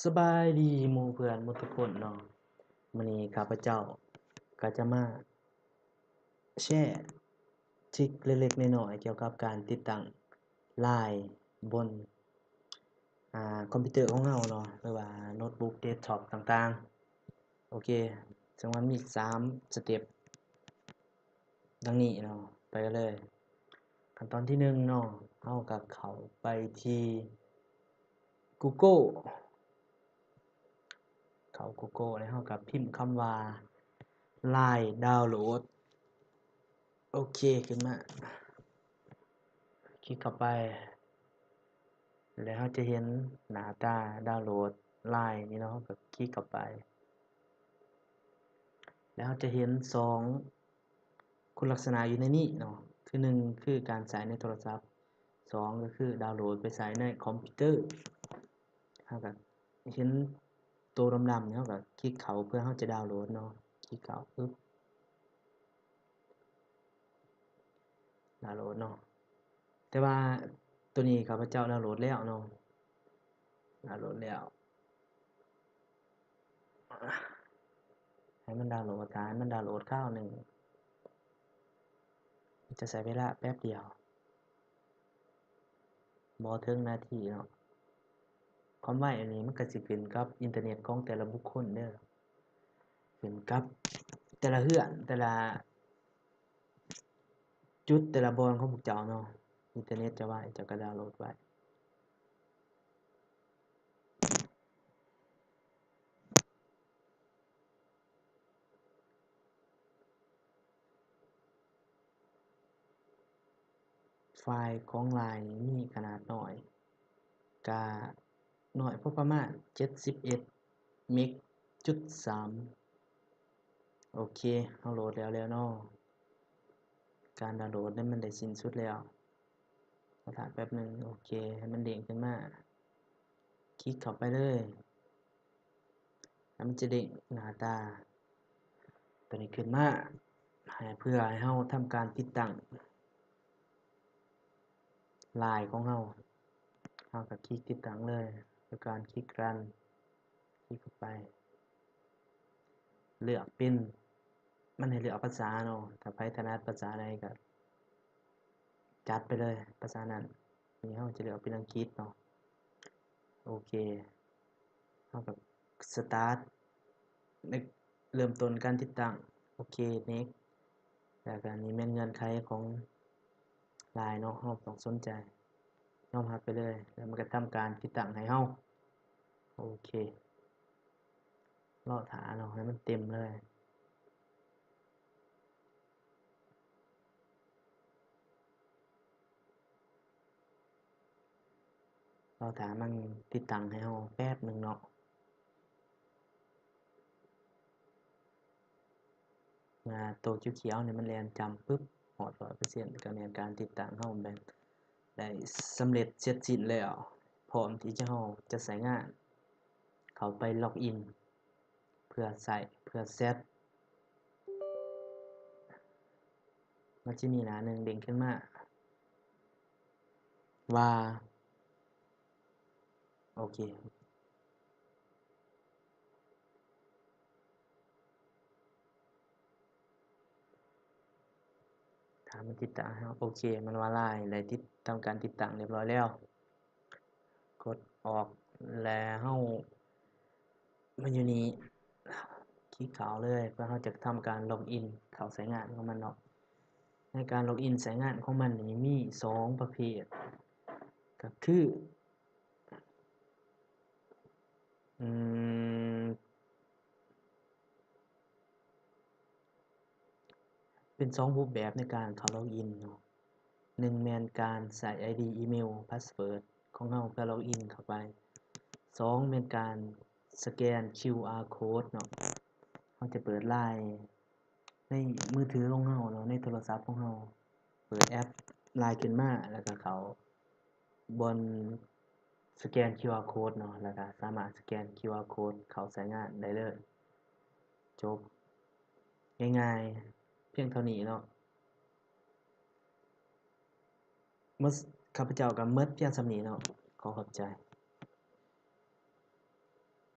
ສະບາຍດີໝູ່ເພື່ອນໝົດທຸກຄົນເນາະ. ມື້ນີ້ຂ້າພະເຈົ້າກໍຈະມາແຊທຣິກເລັກໆນ້ອຍໆ ກ່ຽວກັບການຕິດຕັ້ງ Line ບົນ ອ່າ ຄອມພິວເຕີຂອງເຮົາເນາະ ຫຼືວ່າໂນ້ດບຸກເດັສທັອບຕ່າງໆ. ໂອເຄ ເຊິ່ງມັນມີສາມສະເຕັບ ດັ່ງນີ້ເນາະ ໄປກັນເລີຍ. ຂັ້ນຕອນທີໜຶ່ງເນາະ ເຮົາກໍເຂົ້າໄປທີ່ Google ເຂົ້າ Google ແລ້ວເຮົາກໍພິມຄຳວ່າ Line Download ໂອເຄ ຂຶ້ນມາ ຄລິກເຂົ້າໄປ ແລ້ວເຮົາຈະເຫັນໜ້າຕາດາວໂຫຼດ Line ນີ້ເນາະ ເຮົາກໍຄລິກເຂົ້າໄປ ແລ້ວເຮົາຈະເຫັນສອງຄຸນລັກສະນະຢູ່ໃນນີ້ເນາະ ຄືໜຶ່ງຄືການໃຊ້ໃນໂທລະສັບ ສອງກໍຄືດາວໂຫຼດໄປໃຊ້ໃນຄອມພິວເຕີ. ເຮົາກໍເຫັນໂຕດຳໆນີ້ ເຮົາກໍຄລິກເຂົ້າເພື່ອເຮົາຈະດາວໂຫຼດເນາະ ຄລິກເຂົ້າ ປຶບ ດາວໂຫຼດເນາະ ແຕ່ວ່າໂຕນີ້ຂ້າພະເຈົ້າດາວໂຫຼດແລ້ວເນາະ ດາວໂຫຼດແລ້ວ ໃຫ້ມັນດາວໂຫຼດ ຖ້າໃຫ້ມັນດາວໂຫຼດຄາວໜຶ່ງ ຈະໃຊ້ເວລາແປັບດຽວ ບໍ່ເຖິງນາທີເນາະ. ຄວາມໄວອັນນີ້ມັນກໍຊິຂຶ້ນກັບອິນເຕີເນັດຂອງແຕ່ລະບຸກຄົນເດີ ຂຶ້ນກັບແຕ່ລະເຮືອນ ແຕ່ລະຈຸດ ແຕ່ລະບ່ອນຂອງພວກເຈົ້າເນາະ ອິນເຕີເນັດຈະໄວ ເຈົ້າກໍດາວໂຫຼດໄວ. ໄຟລ໌ຂອງ Line ນີ້ມີຂະໜາດນ້ອຍ ກະນ້ອຍພໍປະມານ ເຈັດສິບເອັດເມກຈຸດສາມ. ໂອເຄ ເຮົາໂຫຼດແລ້ວແລ້ວເນາະ ການດາວໂຫຼດນັ້ນມັນໄດ້ສິ້ນສຸດແລ້ວ. ລໍຖ້າແປັບໜຶ່ງ ໂອເຄ ໃຫ້ມັນເດ້ງຂຶ້ນມາ ຄລິກເຂົ້າໄປເລີຍ ແລ້ວມັນຈະເດ້ງໜ້າຕາຕົວນີ້ຂຶ້ນມາ ໃຫ້ ເພື່ອໃຫ້ເຮົາທຳການຕິດຕັ້ງ Line ຂອງເຮົາ ເຮົາກໍຄລິກຕິດຕັ້ງເລີຍ ໂດຍການຄລິກ Run ຄລິກເຂົ້າໄປ ເລືອກເປັນ ມັນໃຫ້ເລືອກພາສາເນາະ ຖ້າໃຜຖະໜັດພາສາໃດກໍຈັດໄປເລີຍພາສານັ້ນ. ນີ້ເຮົາຈະເລືອກເປັນອັງກິດເນາະ ໂອເຄ ເຮົາກໍ Start ເລີ່ມຕົ້ນການຕິດຕັ້ງ ໂອເຄ Next. ແລ້ວກໍນີ້ແມ່ນເງື່ອນໄຂຂອງ Line ເນາະ ເຮົາບໍ່ຕ້ອງສົນໃຈ ຍອມຮັບໄປເລີຍ ແລ້ວມັນກໍທຳການຕິດຕັ້ງໃຫ້ເຮົາ. ໂອເຄ ລໍຖ້າເນາະ ໃຫ້ມັນເຕັມເລີຍ ລໍຖ້າມັນຕິດຕັ້ງໃຫ້ເຮົາແປັບໜຶ່ງເນາະ. ເມື່ອໂຕຂຽວໆນີ້ມັນແລ່ນຈ້ຳປຶບ ຮອດຮ້ອຍເປີເຊັນ ກໍແມ່ນການຕິດຕັ້ງເຮົາແມ່ນໄດ້ສຳເລັດເສັດສິ້ນແລ້ວ ພ້ອມທີ່ຈະ ເຮົາຈະໃຊ້ງານ ເຂົ້າໄປລັອກອິນ ເພື່ອໃຊ້ ເພື່ອແຊັດ ມັນຈະມີໜ້າໜຶ່ງເດ້ງຂຶ້ນມາວ່າ ໂອເຄ ຖ້າມັນຕິດຕັ້ງໃຫ້ເຮົາ ໂອເຄ ມັນວ່າ Line ໄດ້ຕິດ ທຳການຕິດຕັ້ງຮຽບຮ້ອຍແລ້ວ. ກົດອອກ ແລະ ເຮົາມາຢູ່ນີ້ ຄລິກເຂົ້າເລີຍ ເພື່ອເຮົາຈະທຳການລັອກອິນເຂົ້າໃຊ້ງານຂອງມັນເນາະ. ໃນການລັອກອິນໃຊ້ງານຂອງມັນນີ້ມີສອງປະເພດ ກໍຄື ອືມ ເປັນສອງຮູບແບບໃນການເຂົ້າລັອກອິນເນາະ. ໜຶ່ງແມ່ນການໃຊ້ ໄອ ດີ ອີເມວ ພາສເວີດ ຂອງເຮົາເພື່ອລັອກອິນເຂົ້າໄປ. ສອງແມ່ນການສະແກນຄິວອາໂຄດເນາະ. ເຮົາຈະເປີດ Line ໃນມືຖືຂອງເຮົາເນາະ ໃນໂທລະສັບຂອງເຮົາ ເປີດແອັບ Line ຂຶ້ນມາ ແລ້ວກໍເຂົ້າບ່ອນສະແກນຄິວອາໂຄດເນາະ ແລ້ວກໍສາມາດສະແກນຄິວອາໂຄດເຂົ້າໃຊ້ງານໄດ້ເລີຍ. ຈົບ ງ່າຍໆ ພຽງເທົ່ານີ້ເນາະ. ໝົດ ຂ້າພະເຈົ້າກໍໝົດພຽງສ່ຳນີ້ເນາະ. ຂໍຂອບໃຈ.